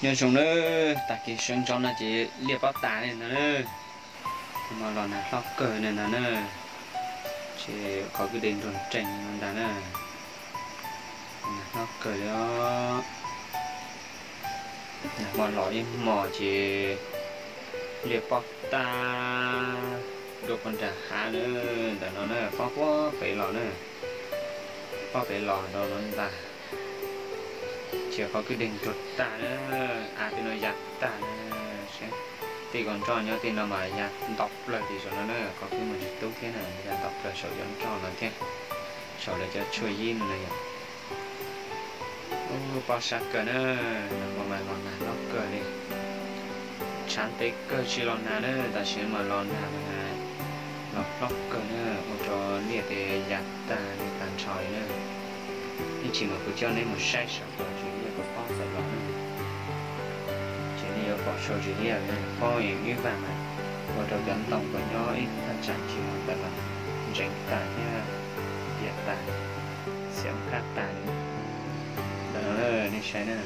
Nyob zoo nawb, tag kis sawv ntxov no ces liaj pob tas li ntag nawb. Kuv mas los nag hlob kawg li ntag nawb. Ces qhov kwj deg nrog nrees no ntag nawb. Nag hlob kawg li os. Nag hmo los ib hmos ces liaj pob tag dua puag nram hav nawb, ntawm no na, pob puag pem los na. Pob pem los rau no ntag. Ces qhov kwj deg nrog tag na, av tej no ya tag na. Tej kaum nroj nyob tej no mas ya nto plaws li saum no na, qhov kwj mas tsis tub thiab na, ya nto plaws saum cov nroj no thiab, saum lawv cov tshuaj yib no na yom. Ub, pob sab kawg na, nag hmo mas los nag hlob kawg li. Tshav ntev kawg tsis los nag na, tam sim no mas los nag mas los hlob kawg na, ua rau liaj tej ya tag li tag nrho li na. Ib chim mas kuv coj neb mus saib saum cov tsev liaj puas pob tawm los na. Ces nej yuav pom saum tsev liaj pob ib vag mas ua rau cov ntoo uas nyob ib thaj tsam tsis tawm los ntseev tag thiab, ya tag, xiam qab tag li. Ntawm no nej saib na,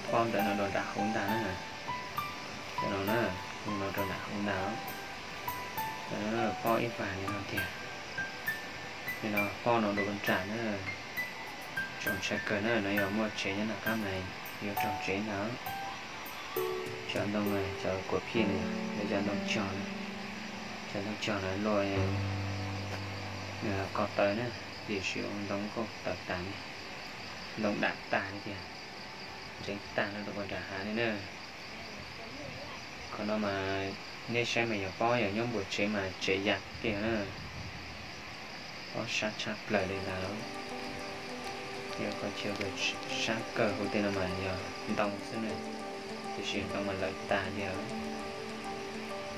pob ntawm no rau nram hauv ntag na. Ntawm no na, no rau nram hauv ntag. Ntawm no pob ib vag li no tiag. Li no pob no rau nram na. Tsoom ntshai kawg na, no yog muaj tsev nyob nram qab mas yuav raug tsev ntag. Cov ntoo, cov kuam phij no, cov ntoo cog, cov ntoo cog no luaj ko taw na, tiam sis ntoo nkauj tawm tas li, ntoo dam tag li tiag, ntseev tag no rau puag nram hav li na. Qhov no mas nej saib mas yog pob yog nyob npuab tsev mas tsev ya kiag na. Pob sab tshaj plaws li ntag. Yog qhov chaw sab kawg hauv tej no mas yog ntoo xwb na, tiam sis ntoo mas lawm tag li.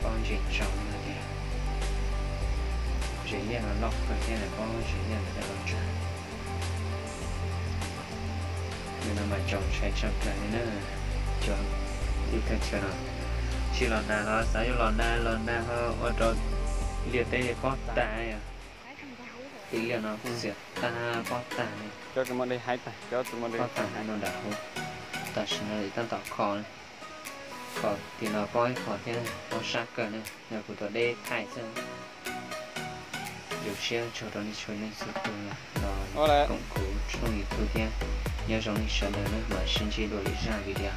Pob ntsis tsaus no tiag. Tsev liaj no loj kawg thiab na, pob tsev liaj ntawm no los ntsag. Nim no mas tsoom ntshai tshaj plaws li na, cov tib thaj chaw no. Tsis los nag los xav yuav los nag, los nag ho ua rau liaj teb pob tag yom. Tib liaj no xiam tag pob tag li. Pob tag no nram hauv. Tam sim no tab tom kho, kho tim no pob ib qho thiab, pob sab kawg na, yog kuv tuaj deb thaij xwb. Zoo siab tsaug rau nej txhua leej txhua tus los koom kuv tshooj YouTube thiab. Nyob zoo nej sawv daws na, mam sib ntsib dua lwm zaj video.